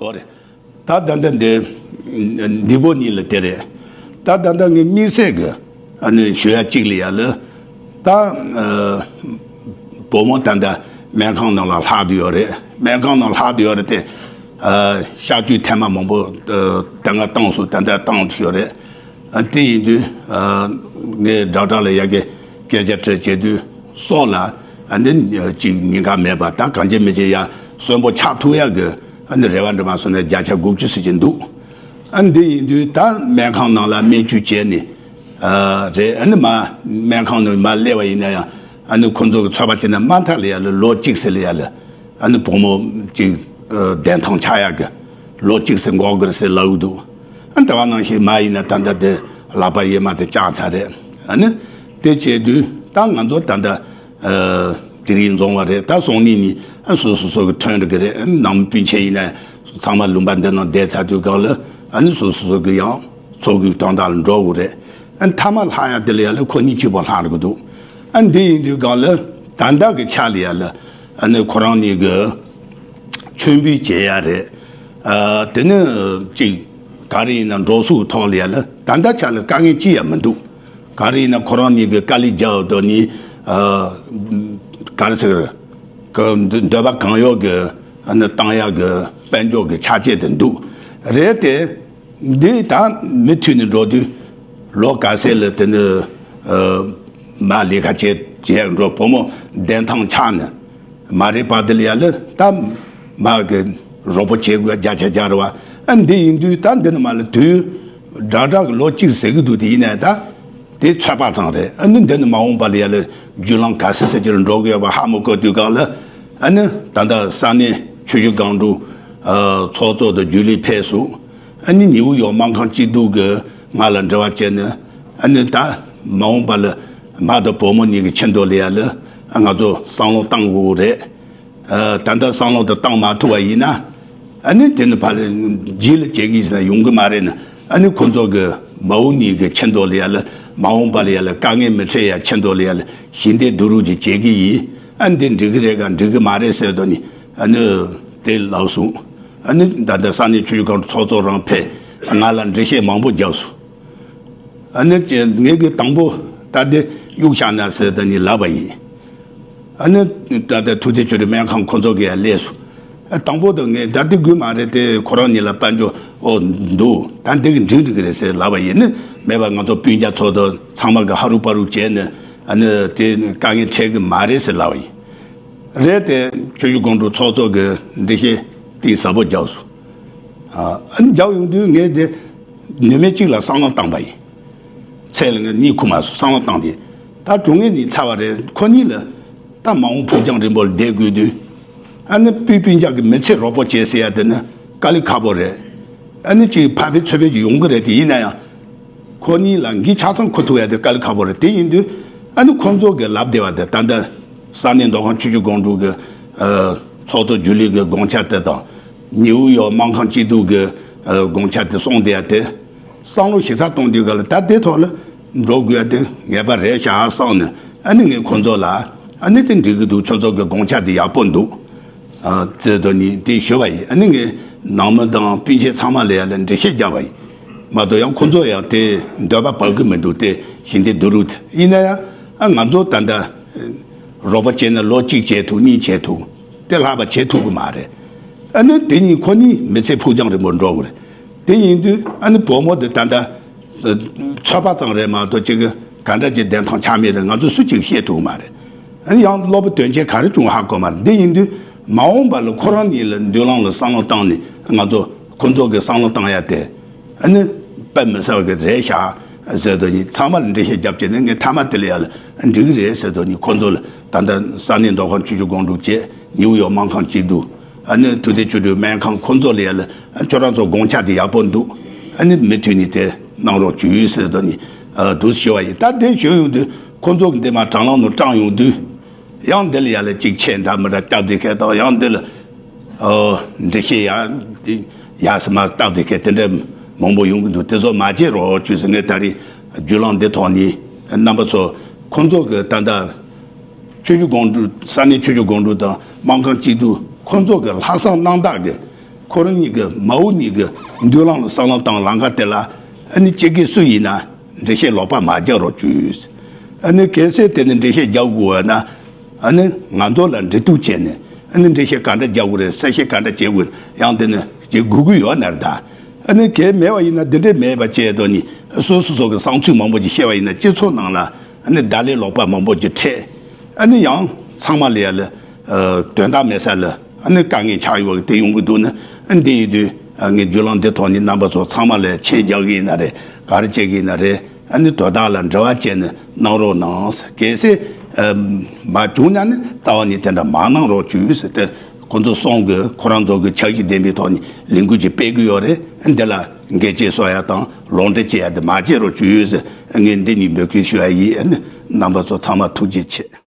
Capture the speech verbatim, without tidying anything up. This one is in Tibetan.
འོ་རེད། ད་ད་ལྟ་འདི་འདི་པོ་གཉིས་ལ་དེ་རེད། ད་ད་ལྟ་ངའི་དམིགས་བསལ་གྱི་ཨ་ནི་ཞུ་ཡ་གཅིག་ལ་ཡ་ལ། ད་ཨ་བུ་མོ་ད་ལྟ་སྨན་ཁང་ནང་ལ་ལྷག་བསྡད་ཡོད་རེད། སྨན་ཁང་ནང་ལྷག་བསྡད་ཡོད་རེད་དེ། ཨ་གཤག་བཅོས་ཐེངས་མ་མང་པོ་ཨ་ད་སྔ་བཏང་སོང་། ད་ལྟ་བཏང་ཐུབ་ཡོད་རེད། ཨ་དེ་ཡིན་དུས་ཨ་ངས་དྲག་དྲག་ལ་ཡ་གི་སྐད་ཆ་དྲིས་བྱེད་དུས་སྲོག་ལ་ཨ་འདི་ཅིག་ཉེན་ཁ་མེད་པ། ད་གང་བྱེད་མི་བྱེད་ཡ་གསོན་པོ་ཆགས་ཐུབ་ཡ་གི་ཨ་འདི་རེ་བ་འདྲི་མ་སོང་ནས་བརྒྱ་ཆ་དགུ་བཅུ་ཟེར་གྱི་འདུག་ཨ་འདི་ཡིན་དུས་ད་སྨན་ཁང་ནང་ལ་སྨན་བཅོས་བྱས་ནས་ཨ་རེད། ཨ་ནི་མ་སྨན་ཁང་ནང་མ་སླེབས་པ་ཡིན་ན་ཡང་ཨ་ནི་ཁོ་ཚོ་གི་ཚོད་དཔག་བྱས་ན་དམའ་མཐའ་ལ་ཡ་ལ་ལོ་གཅིག་ཟེར་ལ་ཡ་ལ། ཨ་ནི་བུ་མོ་གཅིག་ཨ་བདེན་ཐང་ཆགས་ཡག་གི་ལོ་གཅིག་ཙམ་འགོར་གི་རེད་ཟེར་ལབ་ཀྱི་འདུག་ཨ་ནི་ད་ག་ནང་བཞིན་མ་ཡིན་ན་ད་ལྟ་དེ་ལག་པ་གཡས་མ་དེ་བཅག་ཚར་རེད། ཨ་ནི་དེ་བྱས་དུས་ད་ང་ཚོ་ད་ལྟ་ཨ་དེ་རིང་རྫོང་བ་རེད། ད་སང་ཉིན་ནི་ཨ་སོ་སོ་སོ་གི་ཐོན་འགྲོ་གི་རེད། ཨ་ནི་ནང་མི་སྤུན་མཆེད་ཡིན་ན་ཚང་མ་ལུང་པ་འདི་ནང་བསྡད་ཚར་དུས་སྒང་ལ་ཨ་ནི་སོ་སོ་སོ་གི་ཡང་ཚོགས་ཀྱི་དོན་དག་ལ་འགྲོ་དགོས་རེད། ཨ་ནི་མཐའ་མ་ལྷག་ཡག་དེ་ལ་ཡ་ལ་ཁོ་གཉིས་གཅིག་པོ་ལྷག་འགྲོ་གི་འདུག་ཨ་ནི་འདི་ཡིན་དུས་སྒང་ལ་ད་ལྟ་གི་ཆ་ལ་ཡ་ལ། ཨ་ནི་ཁོ་རང་གཉིས་ཀྱི་མཆོད་འབུལ་བྱེད་ཡ་རེད། ཨ་དེ་ནི་ཅིག་ག་རེ་ཡིན་ན་འགྲོ་སོང་ཐོག་ལ་ཡ་ལ་ད་ལྟ་ཆ་ལ་དཀའ་ངལ་ཅི་ཡང་མི་འདུག་ག་རེ་ཡིན་ན་ཁོ་རང་གཉིས་ཀྱི་དཀའ་ལས་རྒྱག་འདོད་ནི་ཨ་ག་རེ་ཟེར་གི་འདོད་པ་གང་ཡོད་ཀྱི་ཨ་ནི་བཏང་ཡ་གི་དཔལ་འབྱོར་གྱི་ཆ་རྐྱེན་དེ་འདུག་རེད་དེ། འདི་ད་མུ་མཐུད་ནས་འགྲོ་དུས་ལོ་ག་ཚད་ལ་དེ་ནི་ཨ་མ་ལས་ཀ་བྱེད་བྱེད་འགྲོ། བུ་མོ་བདེན་ཐང་ཆགས་ནས་མ་རེད་པ། དེ་ལ་ཡ་ལ་ད་མ་གི་རོགས་པ་བྱེད་དགོས་བརྒྱ་ཆ་བརྒྱ་རེད་བ། ཨ་འདི་ཡིན་དུས་ད་འདི་ནི་མ་ལ་དུས་དྲག་དྲག་གི་ལོ་གཅིག་ཟེར་གི་འདུག་དེ་ཡིན་ནའི་ད་དེ་ཚོད་དཔག་ཙམ་རེད། ཨ་ནི་འདི་ནི་མ་འོངས་པ་ལ་ཡ་ལ་བརྒྱུད་ལམ་ག་ཚད་ཟེར་གྱི་ལ་འགྲོ་གི་ཡོད་པ་ཧ་མ་གོ་དུས་སྒང་ལ། ཨ་ནི་ད་ལྟ་ས་གནས་ཆུ་བཞི་སྒང་དྲུག་ཨ་ཚོགས་གཙོ་དང་རྒྱུན་ལས་ཕེབས་སོང་། ཨ་ནི་ནིའུ་ཡོག་སྨན་ཁང་སྐྱིད་སྡུག་གི་ང་ལ་འབྲེལ་བ་བྱས་ནས། ཨ་ནི་ད་མ་འོངས་པ་ལ་མ་དང་བུ་མོ་གཉིས་ཀྱི་ཆེད་དུ་ལ་ཡ་ལ་ཨ་ང་ཚོ་བསམ་བློ་བཏང་དགོས་རེད། ཨ་ད་ལྟ་བསམ་བློ་དེ་བཏང་མ་ཐུབ་པ་ཡིན་ན། ཨ་ནི་དེ་ནི་ཕར་རྗེས་ལ་བྱེད་ཀྱི་ཡིན་ན་ཡོང་གི་མ་རེད་ན། ཨ་ནི་ཁོ་ཚོ་གི་མ་འོངས་གཉིས་ཀྱི་ཆེད་དུ་ལ་ཡ་ལ་མ་འོངས་པ་ལ་ཡ་ལ་དཀའ་ངལ་མི་འཕྲད་ཡ་ཆེད་དུ་ལ་ཡ་ལ་ཞི་བདེ་སྡུག་རུས་ཀྱི་བྱེད་ཀྱི་ཡིན། ཨ་ནི་འདི་འགྲིག་གི་རེད་ག་འགྲིག་གི་མ་རེད་ཟེར་དོ་ནི་ཨ་ནི་དེ་ལབ་སོང་། ཨ་ནི་ད་ལྟ་ས་གནས་ཆུ་བཞི་སྒང་དྲུག་ཚོགས་གཙོ་རང་ཕེབས་ང་ལ་འགྲེལ་བཤད་མང་པོ་བརྒྱབ་སོང་། ཨ་ནི་ངས་གི་དང་པོ་ད་འདི་གཡུག་བཞག་ན་ཟེར་ད་ནི་ལབ་པ་ཡིན། ཨ་ནི་ད་ལྟ་ཐུགས་རྗེ་ཆེ་རེད་སྨན་ཁང་ཁོ་ཚོ་གི་ཡ་སླེབས་སོང་། ཨ་དང་པོ་དུ་ངས་ད་འདི་དགོས་མ་རེད་དེ་ཁོ་རང་གཉིས་ལ་དཔལ་འབྱོར་ཨོ་འདུག་ད་འདི་གི་འགྲིག་འགྲིག་གི་རེད་ཟེར་ལབ་པ་ཡིན་ནི་མེད་པ་ང་ཚོ་སྤུན་ཀྱག་ཚོ་དང་ཚང་མ་གི་ཧ་རུ་པ་རུ་བྱས་ནས་ཨ་ནི་དེ་དཀའ་ངལ་འཕྲད་གི་མ་རེད་ཟེར་ལབ་པ་ཡིན། རེད་དེ་ཆུ་བཞི་སྒང་དྲུག་ཚོགས་གཙོ་གི་འགྲེལ་བཤད་གཏིང་ཟབ་པོ་བརྒྱབ་སོང་། ཨ་ཨ་ནི་རྒྱག་ཡོང་དུས་ངས་དེ་ནུས་མེད་གཅིག་ལ་བསམ་བློ་བཏང་པ་ཡིན། ཚེ་ལ་ངས་གཉིད་ཁུག་མ་སོང་བསམ་བློ་བཏང་དེ། ད་གྲོངས་ངེས་ནི་ཚར་བ་རེད། ཁོ་གཉིས་ལ་ད་མ་འོངས་ཕུགས་རྒྱང་རིང་པོར་བསྡད་དགོས་དུས། ཨ་ནི་སྤུན་སྤུན་ཀྱག་གི་མི་ཚེ་རོགས་པ་བྱེད་ཟེར་ཡ་དེ་ནི་དཀའ་ལས་ཁག་པོ་རེད། ཨ་ནི་ཅིག་ཕ་བེ་ཚོད་བེ་ཅིག་ཡོང་གི་རེད་དེ་ཡིན་ན་ཡང་། ཁོ་གཉིས་ལ་འགན་ཆ་ཚང་འཁུར་ཐུབ་ཡ་དེ་དཀའ་ལས་ཁག་པོ་རེད། དེ་ཡིན་དུས་ཨ་ནི་ཁོང་ཚོ་གི་ལབ་བདེ་བ་དེ་ད་ལྟ་ས་གནས་མདོ་ཁམས་ཆུ་བཞི་སྒང་དྲུག་གི་ཨ་ཚོགས་གཙོ་རྒྱུན་ལས་ཀྱི་དགོངས་འཆར་དེ་དང་། ནིའུ་ཡོག་སྨན་ཁང་སྐྱིད་སྡུག་གི་ཨ་དགོངས་འཆར་དེ་གསུངས་བསྡད་ཡ་དེ། བསམ་བློ་ཞིབ་ཚགས་གཏོང་དུས་ག་ལ་ད་དེ་ཐོག་ལ་འགྲོ་དགོས་ཡ་དེ་ངེས་པ་རེད་ཤག་བསམ་ནས་ཨ་ནི་ངས་ཁོང་ཚོ་ལ་ཨ་ནི་དེ་འགྲིག་གི་འདུག་ཁྱོད་ཚོ་གི་དགོངས་འཆར་དེ་ཡག་པོ་འདུག་ཨ་ཙེ་དོ་ནི་དེ་ཞུ་བ་ཡིན། ཨ་ནི་ངས་ནང་མི་དང་སྤུན་མཆེད་ཚང་མ་ལ་ཡ་ལ་འགྲེལ་བཤད་བརྒྱབ་པ་ཡིན། མ་གཏོགས་ཡང་ཁོ་ཚོ་ཡང་དེ་འདོད་པ་བབ་གི་མི་འདུག་དེ་ཞི་བདེ་སྡུག་རུས་དེ་ཡིན་ན་ཡང་ཨ་ང་ཚོ་ད་ལྟ་རོགས་པ་བྱས་ན་ལོ་གཅིག་བྱེད་ཐུབ་གཉིས་བྱེད་ཐུབ་དེ་ལྷག་པ་བྱེད་ཐུབ་གི་མ་རེད། ཨ་ནི་དེ་གཉིས་ཁོ་གཉིས་མི་ཚེ་ཕུགས་རྒྱང་རིང་པོ་འགྲོ་གི་རེད། དེ་ཡིན་དུས་ཨ་ནི་བུ་མོ་དེ་ད་ལྟ་ཚོད་དཔག་ཙམ་རེད་མ་གཏོགས་ཅིག་གི་ག་འདྲ་ཅིག་བདེན་ཐང་ཆགས་མེད་རེད་ང་ཚོ་སུ་གཅིག་ཤེས་ཐུབ་མ་རེད། ཨ་ནི་ཡང་སློབ་བུ་དོན་ཆེན་ག་རེ་བྱུང་ཧ་གོ་མ་རེད། འདི་ཡིན་དུས་མ་འོངས་པ་ལ་ཁོ་རང་གཉིས་ལ་མདུན་ལམ་ལ་བསམ་བློ་བཏང་ནས་ང་ཚོ་ཁོ་ཚོ་གི་བསམ་བློ་བཏང་ཡ་དེ་ཨ་ནི་དཔེ་མི་སྲིད་པ་གི་རེད་ཤག་ཟེར་དོ་ནི་ཚང་མ་ལ་འགྲེལ་བཤད་རྒྱབ་བྱས་ནས་ངས་མཐའ་མ་དེ་ལ་ཡ་ལ་འགྲིག་གི་རེད་ཟེར་དོ་ནི་ཁོ་ཚོ་ལ་ད་ལྟ་ས་གནས་མདོ་ཁམས་ཆུ་བཞི་སྒང་དྲུག་བཅས་ནིའུ་ཡོག་སྨན་ཁང་སྐྱིད་སྡུག་ཨ་ནི་ཐུབ་བསྟན་ཆོས་སྒྲོན་སྨན་ཁང་ཁོང་ཚོ་ལ་ཡ་ལ་ཁྱོད་རང་ཚོ་དགོངས་འཆར་དེ་ཡག་པོ་འདུག་ཨ་ནི་མུ་མཐུད་ནས་དེ་གནང་རོགས་བྱོས་ཟེར་དོ་ནི་འདུག་ཞུ་བ་ཡིན། ད་དེ་ཞུ་ཡོང་དུས་ཁོང་ཚོ་གི་འདི་མ་དྲ་ལམ་ནང་དྲངས་ཡོང་དུས་ཡང་འདི་ལ་ཡ་ལ་ཅིག་ཆེ་འདྲ་མི་འདྲ་སྟབས་བདེ་ཁེ་དང་ཡང་འདི་ལ་འགྲེལ་བཤད་ཡང་ཡ་སི་མ་སྟབས་བདེ་ཁེ་དེ་འདྲ་མང་པོ་ཡོང་གི་འདུག་དེ་ཚོ་མ་བྱེད་རོགས་བྱོས་ཟེར་ངས་ད་རེས་བརྒྱུད་ལམ་འདི་ཐོག་ནས་རྣམ་པ་ཚོ་ཁོང་ཚོ་གི་ད་ལྟ། ཆུ་བཞི་སྒང་དྲུག་ས་གནས་ཆུ་བཞི་སྒང་དྲུག་དང་སྨན་ཁང་སྐྱིད་སྡུག་ཁོང་ཚོ་གི་ལྷག་བསམ་རྣམ་དག་གི་ ཁོ་རང་གཉིས་ཀྱི་མ་འོངས་གཉིས་ཀྱི་མདུན་ལམ་ལ་བསམ་བློ་བཏང་ལམ་ཁ་དེ་ལ་ཨ་ནི་སྤྱི་སྒེར་སུ་ཡིན་ན་འགྲེལ་བཤད་ལོག་པ་མ་རྒྱག་རོགས་བྱོས། ཨ་ནི་གལ་སྲིད་དེ་ནི་འགྲེལ་བཤད་རྒྱག་དགོས་པ་ན། ཨ་ནི་ང་ཚོ་ལ་འབྲེལ་གཏུག་བྱས་ནས་ཨ་ནི་འགྲེལ་བཤད་ག་འདྲ་རྒྱག་དགོས་རེད། གསལ་བཤད་ག་འདྲ་བྱེད་དགོས་ཡང་དེ་ནི་བྱེད་དགོས་ཀྱི་ཡོད་ན་རེད་ད། ཨ་ནི་གལ་མེད་པ་ཡིན་ན་དེ་འདྲས་མེད་པ་བྱས་དོ་ནི་སོ་སོ་སོ་གི་བསམ་ཚུལ་མང་པོ་ཅིག་བཤད་པ་ཡིན་ན་སྤྱི་ཚོགས་ནང་ལ་ཨ་ནི་བརྡ་ལན་ལོག་པ་མང་པོ་ཅིག་འཕྲད། ཨ་ནི་ཡང་ཚང་མ་ལ་ཡ་ལ་དོན་དག་མེད་ས་ལ་ཨ་ནི་དཀའ་ངལ་ཆགས་ཡོད་པ་དེ་ཡོང་གི་འདུག་ན། ཨ་འདི་ཡིན་དུས་ངས་བརྒྱུད་ལམ་འདི་ཐོག་ནས་རྣམ་པ་ཚོ་ཚང་མ་ལ་མཆན་རྒྱག་གི་ཡིན་ན་རེད། ག་རེ་བྱེད་ཀྱི་ཡིན་ན་རེད། ཨ་ནི་དོ་བདག་ལ་འབྲེལ་བ་བྱས་ནས་གནང་རོགས་གནང་། གལ་སྲིད་མ་བྱུང་ན་ནི་རྩ་བ་ནས་དེ་འདྲ་མ་གནང་རོགས་བྱོས་ཟེར་ཏེ་ཁོ་ཚོ་གསུམ་གྱིས་ཁོ་རང་ཚོ་གི་ཆབ་སྲིད་ལྡན་པའི་ཐོག་ནས་ལས་འགུལ་ཅིག་སྤེལ་གྱི་ཡོད་རེད། འདི་ལ་འགན་བཅས་གསོ་ཡ་དང་ལོག་འགྲེལ་བྱེད་ཡ་དེ་མ་བྱེད་རོགས་བྱོས་ཟེར་ངས་འདི་ནས་འབོད་སྐུལ་ཞུ་ཡ་ཡིན། རྣམ་པ་ཚོ་ཚང་མ་ཐུགས་རྗེ་ཆེ།